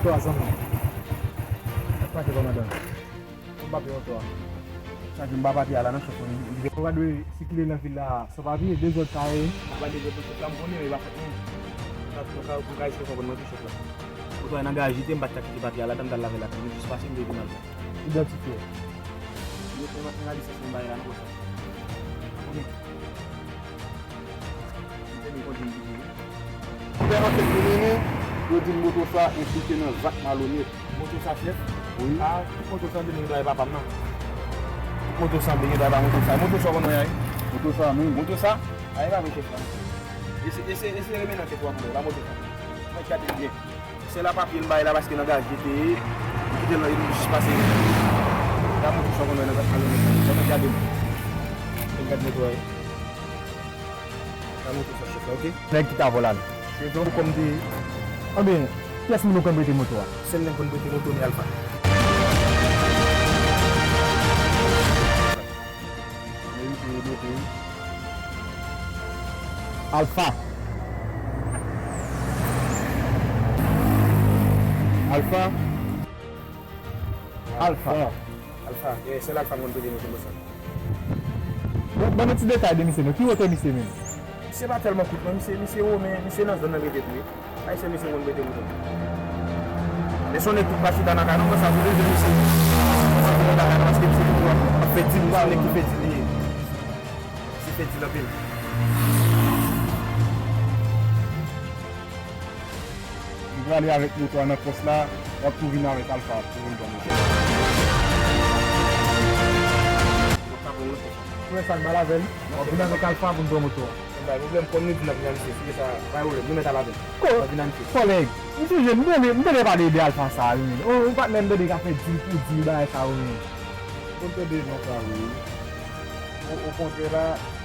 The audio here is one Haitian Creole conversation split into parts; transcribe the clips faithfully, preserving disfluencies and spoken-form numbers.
Twa zanmi. Sa k pase, kòmandan? M pa peye moto a. Sa di m pa pati a la non, chèf mwen. Ou pa dwe sikile nan vil la san papye, dezòd sa ye. M pa dezòd nan chèf la, m konnen, men e pa fòt mwen. Sa, nou ka, nou ka eseye konprann mwen tou, chèf la. Moto a nan garaj li te, m pa t ka kite pati a ladan, m t al lave ladan, m jis pase, m te vin al pran. Idantifye. Mete nan, nan lisans mwen ba yo la, non, konsa. Konnen. Fè ankèt nou mennen, yo di n moto sa enplike nan zak malonèt. Moto sa, chèf? Wi. A, tout moto sanble gen dwa e papa m nan. Tout moto sanble gen dwa e pa moto sa. Moto sa w konn wè a, wi. Moto sa menm. Moto sa? A, e pa vre, chèf la. Eseye, eseye, eseye remennen ankèt ou a pou wè. Pa moto sa. Mwen gade l byen. Sèl a papye m bay la paske nan garaj li te ye. Li kite l nan, li jis pase. Gade moto sa w konn wè nan zak malonèt sa. Sa mwen gade l. Mwen gade moto a, wi. Nan moto sa, chèf la, oke? Nèg ki ta vòl la. Se jan ou konn te. Anben, kiyès moun ou konn prete moto a? Sèl nèg konn prete moto, men Alpha. Verifye, note. Alpha. Alpha. Alpha. Alpha. Alpha. Eh, sèl Alpha m konn prete moto konsa. Bon, ban nou ti detay de misye non. Ki wotè misye menm? Misye pa tèlman kout non, misye, misye wo, men misye nan zòn nan rete tou wi. Ayisyen misye konn prete moto. Men se yon nèg ki pa chita nan kay non, konsa pou rele misye. Konsa pou rele nan kay non, paske misye toujou ap, ap fè dil, se yon nèg ki fè dil li ye. Misye fè dil anpil. M prale avèk moto a nan pòs la, w ap tou vin avèk Alpha pou vin pran moto a. Frè sa n mal avè l, w ap vin avèk Alpha pou n pran moto a. Pa gen pwoblèm, kòm nou di n ap vin a misye, si se sa, pa gen pwoblèm, nou mèt al avè l. N ap vin a misye. Kòlèg, m sonje, m tande, m tande pale de Alpha sa a, wi, men. O, yon patnè m tande k ap fè dil pou dil bagay sa yo, men. Ou konn tande jan sa, wi. O, okontrè la,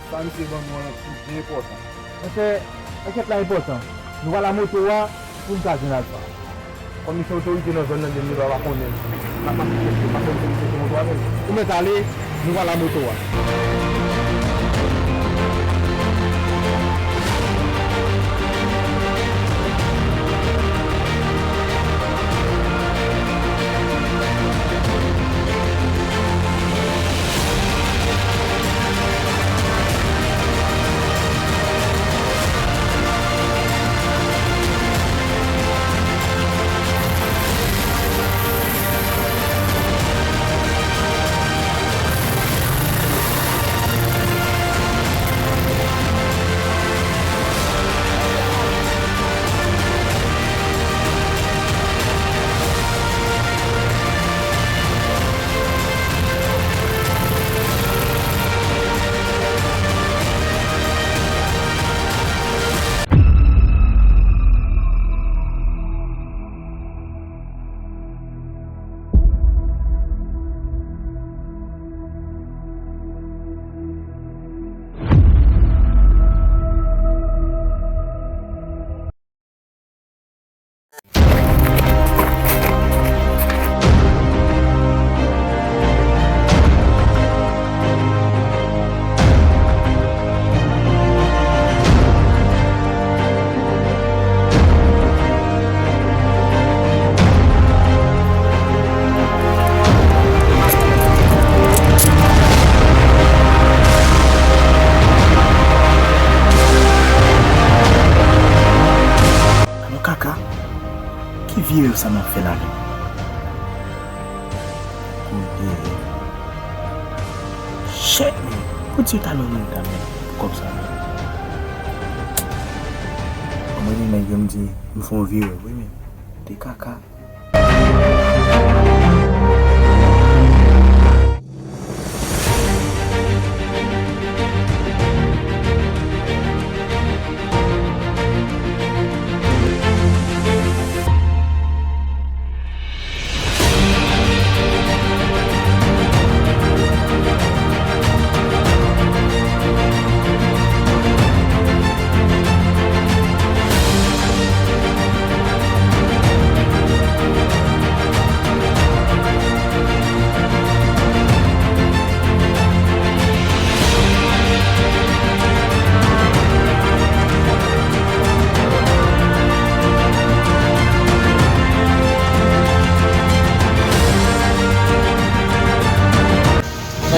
sa misye ban nou an, li byen enpòtan. Monchè, ankèt la enpòtan. Nou pral a moto a pou n ka jwenn Alpha. Kòm misye otorite nan zòn nan, li menm li pa konnen. M ap, m ap, m ap fè misye sou moto a menm. Ou mèt ale, nou pral a moto a. Alò kaka, ki vye rèv sa m ap fè la menm? Kote? Shit, man. Poutji talè w menm ta menm kòb sa menm? Mwen di nèg yo m di m fè yon vye rèv wi men. Te kaka.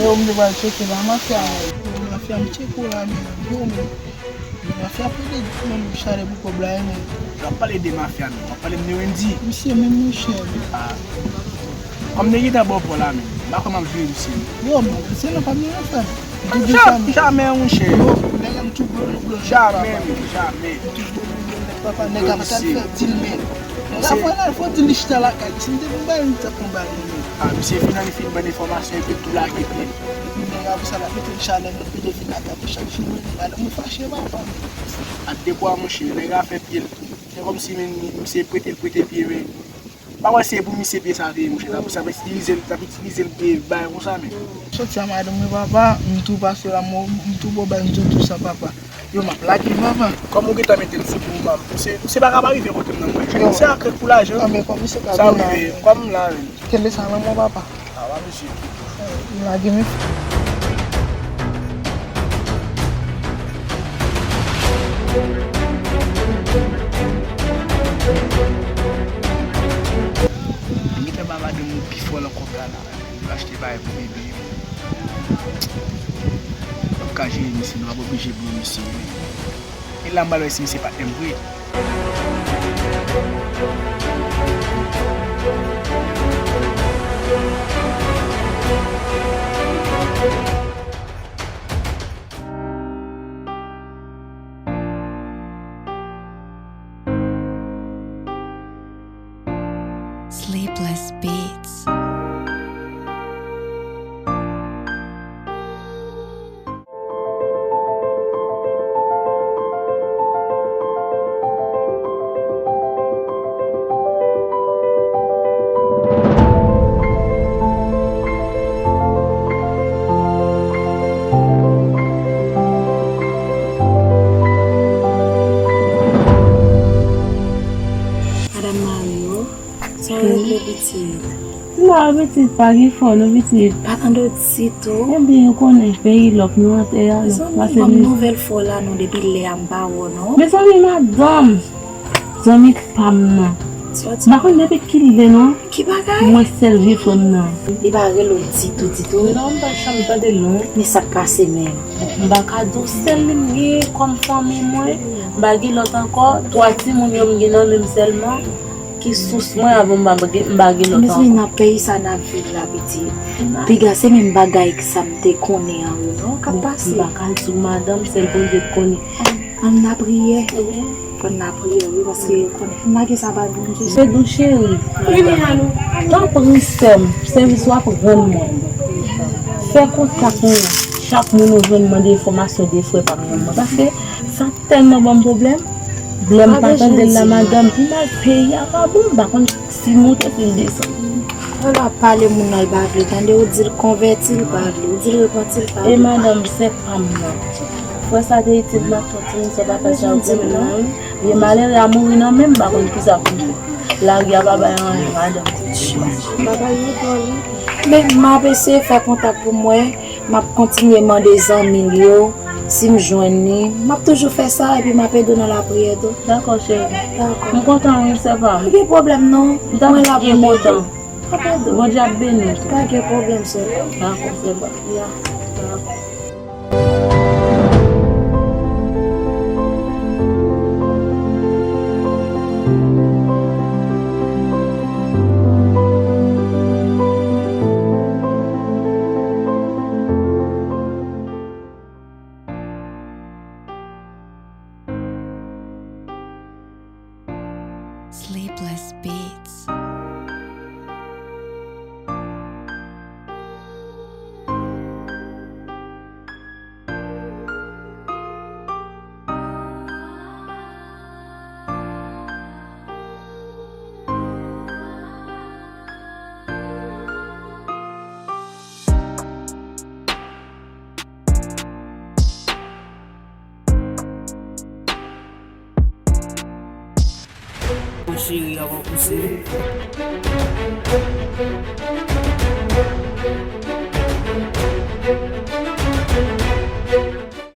Yo, m te pral tcheke la mafya, men. Mafya, m tcheke w la, men. Yo, men. Mafya pede di menm chale pou kòb la, men. W ap pale de mafya, non? W ap pale de Wendy? Misye menm, monchè. Ah. Kòm nèg gentan ba w pò la, men. M pa kwè m ap jere misye, non. Yo, men, se nan pa byen fè. M toujou sa, men. Jamè, monchè. Yo, nèg la, m tou blo, blo, blo, papa. Jamè, men, jamè. M tou blo, blo, blo, papa. Nèg la pa t ap fè dil, men. Nèg la fò, fò dil li chita lakay li. Si m te pou bay li, m t ap pran bal li, men. Ah, misye fin annik fin ban enfòmasyon epi tou lage pye. Epi nèg la, pou sa, l ap mete l chalè, l ap mete l vin lakay li chak jou, men. Madanm mwen fache, papa. Ak dekwa, monchè, nèg la fè pye l. Se kòmsi, men, misye prete l prete pye, men. Pa wè se pou misye pye sa te ye, monchè. Sa pou sa, men, itilize l, t ap itilize l, e, bagay konsa, men. Soti a madanm mwen, papa, m tou pase la, m, m tou bo bay, m tou tou sa, papa. Yo, m ap lage, papa. Kòm ou gentan mete l sou kou, m, misye, misye pa ka pa rive kote m nan, mwen. Yo. Se ak koulaj, wi. Anben, kòm misye ka vin la. Sa rive, kòm m la, wi. Kenbe sa nan men w, papa. Awa, mesye. Lage men. Gentan ba madanm ou pi fò nan kòb la, la. Li achte bagay pou bebe. M p ap ka jere misye, non, m ap oblije blo misye. E la m pral wè si misye patnè m vre. Sleepless Beats. Madanm Mario, sa w regle pitit? Non, pitit, pa gen fò non, pitit. Pa tande w ditou. Ebyen, ou konnen peyi lòk nou an tè a, lòk pase. Mezanmi, ban m nouvèl fò la non, depi lè a m pa wè w non. Mezanmi, madanm, zanmi pa m nan. M pa konn depi kilè non. Ki bagay? Mwen sèl vye frè m nan. Li pa rele w ditou, ditou? Non, m pa janm tande l non. Men sa k pase menm? M pa ka di w sèl li m gen kòm fanmi mwen. M pa gen lòt ankò. Twa timoun yo m gen nan men m sèlman. Ki sous mwen avan m pa gen, m pa gen lòt ankò. Mezanmi, nan peyi sa n ap viv la, pitit. Piga se menm bagay sa m te konnen an wi non k ap pase. M pa ka di w, madanm, sèl Bondye k konnen. Ann, ann lapriyè. Fò n lapriyè wi, paske fò n lage sa bay Bondye. Fedou cheri, tanpri sè m, sèvis w ap rann mwen. Fè kontak mwen. Chak moun ou jwenn, mande enfòmasyon de frè pa m nan mwen. Paske sa tèlman ban m pwoblèm. Lè m pa tande l la, madanm, pi mal peyi a pa bon, m pa konn si l monte, si l desann. Lè w ap pale moun nan, l pa vle tande, ou di l konvèti, l pa vle, ou di l repanti, l pa vle. E madanm, sè pa m nan. Frè sa te itil m ak tout timoun, sa pa fè sa yo pou mwen non. Vye malere a mouri nan men m, m pa konn kisa pou m fè. Lari a pa bay anyen, madanm. Pa bay yon dòl wi. Men m ap eseye fè kontak pou m wè. M ap kontinye mande zanmi l yo, si m jwenn li, m ap toujou fè sa, epi m ap ede w nan lapriyè tou. Dakò, cheri. Dakò. M kontan wi, sè pa m. Pa gen pwoblèm non. Mwen la pou m ede w. Bondye ap beni w. Pa gen pwoblèm, sè. Dakò, se bon. Ya. Dakò. Sleepless Beats. Mon cheri, avan pouse.